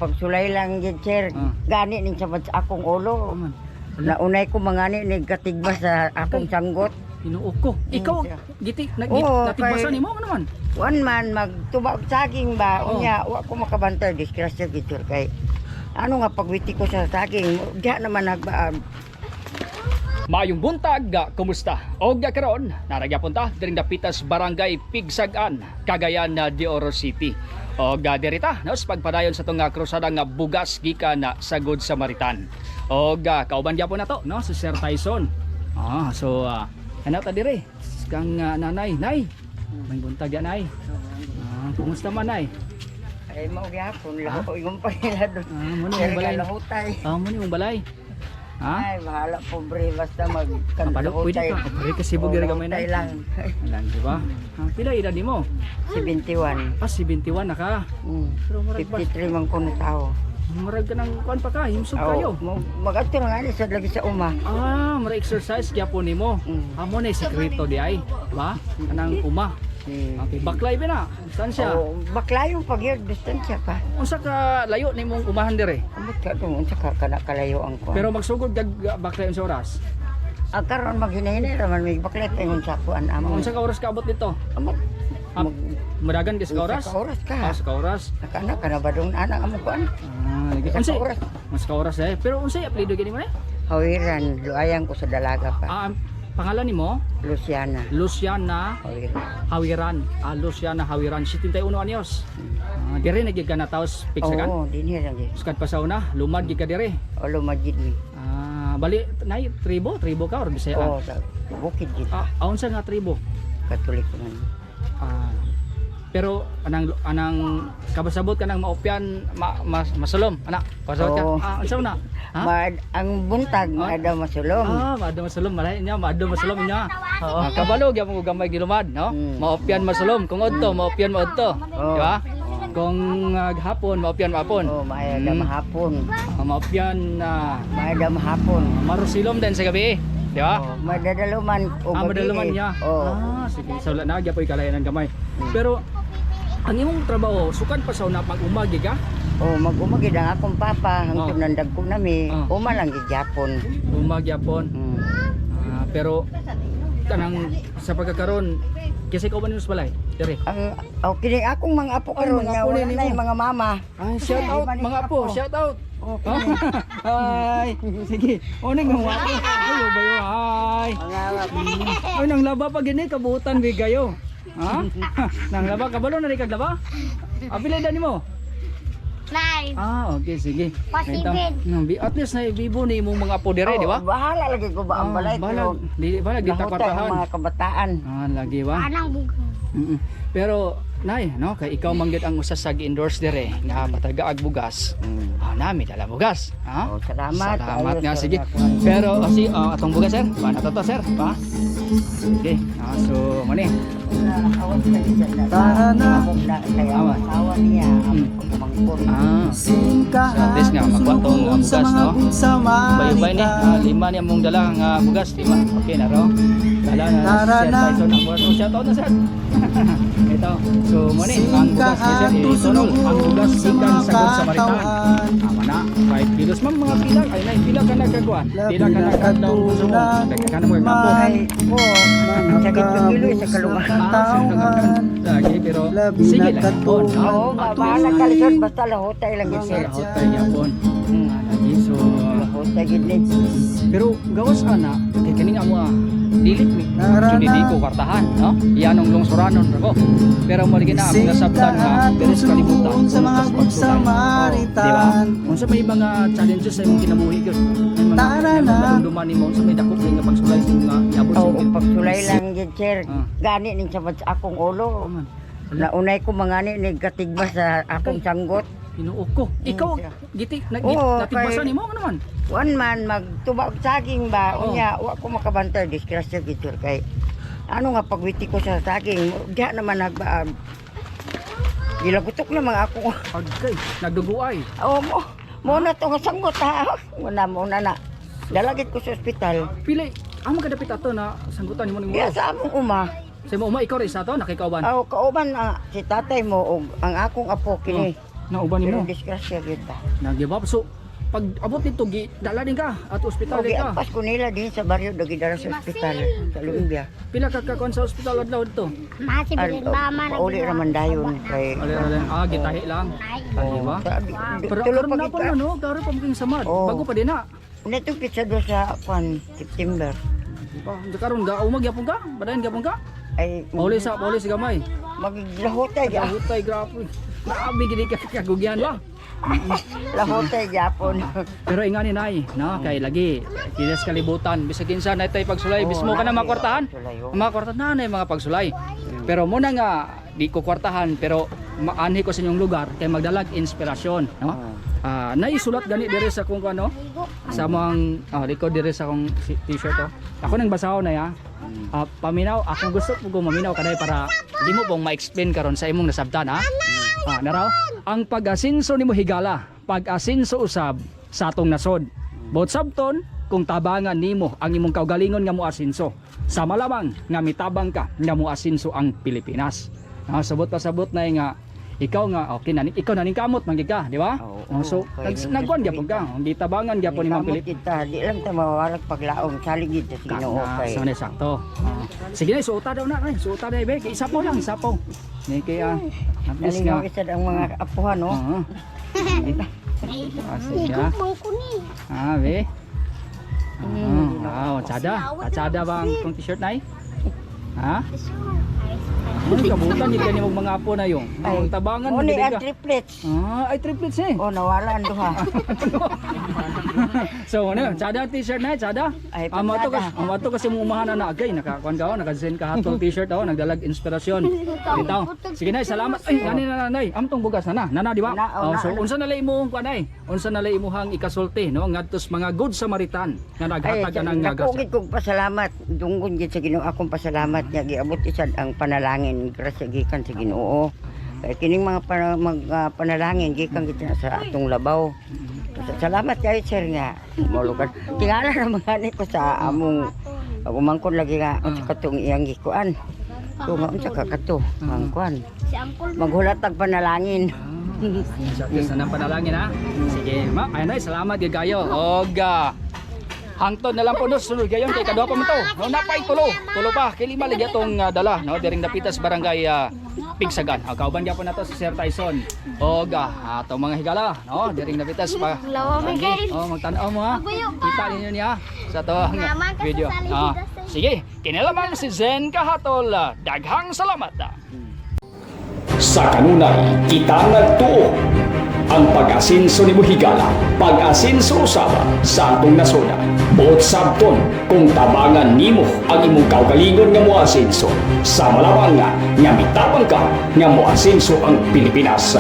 Pagsulay lang gid, sir. Gani ning sabad sa akong ulo. Aman. Naunay ko mangani ni katigba sa akong sanggot. Tinuok ko. Ikaw giti na, Oo, natigbasan nimo ano man. One man magtuba og saging ba, unya wa ko makabantay, disgrasya gid, sir, kay ano nga pagwiti ko sa saging, diha naman nagbaag. Maayong buntag, kumusta? Og karon, naragyapon ta diring dapitas Barangay Pigsagan, Cagayan de Oro City. Og diri ta, no, sa pagpadayon sa tong krusada nga bugas gikan na sa Good Samaritan. Og kauban gyapon nato, no, si Sir Tyson. So, ano ta dire? Kang nanay, nay. May buntag ya, nay. Kumusta man, nay? Ay, mao gyapon laho yung pangila doon. Mo ni Sir, imong balay. kalahutay. Mo ni imong balay. Ha? Ay, bahala, pobre, basta mag Palo, pwede ka. Pwede ka sibog diri gamay, Lahutay nay. lang. Lang, di ba? Pila edad nimo? 71. 71 na ka. Pero murag ba? 53 man ko na tao. Murag ka ng kuan pa ka, himsog kayo. Magadto na nga ni sa lagi sa uma. Mura exercise gyapon nimo. Amo na yung sekreto di ay, ba? Kanang uma. Okay, baklay ba na? Distansya. Oh, baklayo pag yun, distansya pa. Unsa ka layo nimong umahan dire? Amot ka dong, unsa ka kana kalayo ang kuan. Pero magsugod kag baklay unsa oras? Ang karon maghinahinay ra man may baklay pa ingon sa kuan amo. Unsa ka oras ka abot dito? Amot. Mag Madagan ka sa oras? Unsa ka oras ka. Sa ka oras. Nakana ka na ba dong anak amo kuan? Lagi. Unsa Unsa ka oras? Mas ka oras eh. Pero unsay apelyido gani mo eh? Hawiran, luayan ko sa dalaga pa. Ang pangalan nimo? Luciana. Luciana Hawiran. Hawiran. Luciana Hawiran, 71 anyos. Dire na gyud ka nataos Pigsagan. Oo, dinhi ra gyud. Sukad pa sa una, lumad gyud ka dire. Olo majid ni. Bali nay tribo, tribo ka or Bisaya? Oo, sa bukid gyud. Unsa nga tribo? Katoliko man. Pero anang anang kabasabot ka nang maopyan masulom ana kabasabot ka. Oo. Unsa na? Ha? Ang buntag maada masulom. Maado masulom malay niya, maado masulom niya. Kabalo gyapon ko gamay gilumad, no? Maopyan masulom kung odto, maopyan maodto. Oo. Di ba? Kung hapon, maopyan maapon. Oo, maada mahapon. Maopyan na Maada mahapon. marusilom din sa gabi, di ba? Oh, madadaluman o gabi Madalaman eh. niya. Oo. Sige. So, wala na, gyapoy kalayan ng gamay. Pero, ang imong trabaho, sukad pa sa una pag umagi ka? Oh, mag-umagid ang akong papa hangtod oh. Nandagko nami. Uma lang gid gyapon. Umagi yapon. Pero, kanang sa pagkakaroon, kasi ikaw ba nimo sa balay? Dire. Ang oh, kini akong mga apo Ay, karon mga nga apo wala ni na nimo. yung mga mama. Ay, shout out Ay, mga apo, shout out. Oh, Hi. Sige. Uning mga apo. Ayo bayo. Hi. mga Ay, nang laba pa gini kabuutan bigayo. Ha? Nang laba kabalo na rin kag laba? Apila edad nimo? 9. Okay, sige. Pasibid. At least na bibo ni imong mga apo dire, di ba? Oh, bahala lagi ko ba ang balay Balag, di balag di pero nahutay ang takwartahan. mga kabataan. Lagi ba? Anang bugang. Pero nay, no, kay ikaw manggid ang usa sa gi-endorse dire nga matagaag bugas. Nami dala bugas. Ha? Oh, salamat. Salamat Ayos, nga, sir, sige. nga kuwan. Pero si atong bugas, sir, pa na to, sir, pa. Sige. So mani. Awas ka dyan na. Tara na. Among na kaya Awa. asawa niya, among pamangkon. So, at least nga, makuha tong, bugas, no? Bayubay ni, lima ni among dala nga bugas, lima. Okay na ro. Dala na Tara si Sir na. Tyson ang bugas. Oh, shout out na, sir. Ito. So mani ang bugas ni sir itunol ang bugas gikan sa Good Samaritan. Tama na, 5 kilos ma'am, mga pila ay nay pila ka nagkakuan. Pila ka nagkadlaw gusto mo. Teka ka na mo kapo. Ay, ko, sakit ko kilo sa kalungan. Lagi pero Labi sige na lang. katulad. Oo, bahala ka lisod, basta lahutay lang gid sir. Sa yapon. Lagi so Lahutay gid ni. pero gawas ana kay kini nga mo dili mi Tara dili na. ko kwartahan, no, iyanong lungsuranon ra ko, pero mo lagi na ako nasabtan nga diri sa kalibutan sa mga tas Good pagsulay. Di ba? Samaritan. Unsa may mga challenges sa imong kinabuhi gyud? May mga Tara may na. mga madumduman nimo, unsa may dako kay nga pagsulay sa imong nga iabot sa Oo, imong pagsulay lang gid sir. Gani ning sabad sa akong ulo. Aman. Naunay ko mangani ni katigba sa akong sanggot. Tinuok ko. Ikaw giti na, Oo, natigbasan nimo ano man. One man magtuba og saging ba, Oo. unya wa ko makabantay, disgrasya gid sir, kay ano nga pagwiti ko sa saging, diha naman nagbaag. Gilagutok na mga ako. Agkay, nagduguay. Oh, mo mo na to nga sanggot ha. Muna mo na na. Dalagit ko sa ospital. Pili, amo kadapit ato na sanggutan nimo ning Kaya ulo. sa among uma, Sa imo uma ikaw ra isa to nakikauban. aw kauban ang si tatay mo og ang akong apo kini. Nauban Pero nimo. disgrasya gyud ta. Nag-give up. So pag abot nito gi dala din ka at ospital Okay, din ka. agpas ko nila din sa baryo dagi dara sa ospital sa Lumbia. Pila ka kakuan sa ospital adlaw dito? Masi Al, pauli raman dayon kay Ali ali. Ah, gitahi lang. Oh, Di ba? sabi, Pero tulo karon pa na pa kita. no, karon pa maging samad. Oo. Bago pa din na. Netong pizza do sa kwan September. Di ba? Karon ga umag gyapon ka? Badayon gyapon ka? Ay Pauli sa pauli sa gamay. maglahotay ja. Lahutay grabe. Grabe gid ka kagugyan ba? Lahotay gyapon. Pero ingani nay, no, kay lagi kinas kalibutan bisag kinsa na itay pagsulay, Oo, bismo ka na naay, makwartahan. pagsulay, oo. Mga na nay mga pagsulay. Pero muna nga di ko kwartahan pero maanhi ko sa inyong lugar kay magdalag inspirasyon, no? Oo. Ah, naisulat gani dire sa kung ano sa among likod dire sa akong t-shirt oh. Ako nang basahon na ya. Ah, paminaw, akong gusto ko maminaw kaday para di mo pong ma-explain karon sa imong nasabtan ha. Ah, naraw, ang pag-asinso nimo higala, pag-asinso usab sa atong nasod. Bot sabton kung tabangan nimo ang imong kaugalingon nga moasinso. Sama lamang nga mitabang ka nga moasinso ang Pilipinas. Ah, sabot pa sabot na nga ikaw nga okay na ikaw na ning kamot man gid ka, di ba? Oo, Oh, so kay nagkuan gyapon ka, ang gitabangan gyapon ni Ma'am Kamot Pilip. kita, di lang ta mawawalag paglaom salig gid sa Ginoo Kana, kay. so na sakto. Oo. Sige na, suota daw na, ay, suota na ibe. Kay isa po lang, isa po. Ni kay at least nga. Nalingaw isa ang mga apuhan no. Oo. Ah, sige. Ligo man ko ni. Ah, be. Ah, wow, tsada. Tsada ba ang itong t-shirt nay? Ha? Ay, kabutan gid kani mong mga apo na yung. Ang tabangan Mo ni gid ang ka. triplets. Ah, ay triplets eh. Oh, nawala ang duha. So ano, tsada ang t-shirt na, tsada. Ay, Amo to patsada. kasi, amo to kasi mong umahan na agay nakakuan ka, oh, naka-zen ka hatol t-shirt oh, nagdalag inspirasyon. Bitaw. Sige nay, salamat. Ay, gani na nanay. Amtong bugas na na. Nana di ba? Na, oh, Oh, na, so na. unsa na lay imong kuan ay? Unsa na lay imuhang ikasulti no ngadto sa mga good Samaritan nga Ay, naghatag anang dako grasya. gid kong pasalamat. Dunggon gid sa Ginoo akong pasalamat nga giabot isad ang panalangin grasya gikan sa Ginoo. Kay kining mga panalangin gikan gid na sa atong labaw. Salamat kayo sir nga molukan. Tingala ra mga ni ko sa among umangkon lagi nga unsa katong iyang gikuan. So nga unsa ka kato ang kuan. Si Uncle Maghulat ang panalangin. Sa Diyos na ng panalangin ha. Sige, ma, ayun ay, salamat gyud kayo. Og hangtod na lang po no, sunod gayon kay kadua pa man to. No, napay tulo. Tulo pa kay lima lagi atong dala no diring Dapitas Barangay Pigsagan. Ah, kauban gyapon nato si Sir Tyson. Og atong mga higala no diring Dapitas pa. Lawa mi guys. Oh, magtan-aw mo ha. Maguyo pa. Kita ninyo niya sa atong Naman ka sa video. salida Ah, sa- sige, kinalaman si Zen Kahatol. Daghang salamat. Sa kanunay, kita nagtuo ang pag-asinso ni Buhigala, pag-asinso usaba sa atong nasoda. Buot sabton kung tabangan nimo ang imong kaugalingon nga moasinso. Sa malamang nga, nga mitabang ka nga moasinso ang Pilipinas.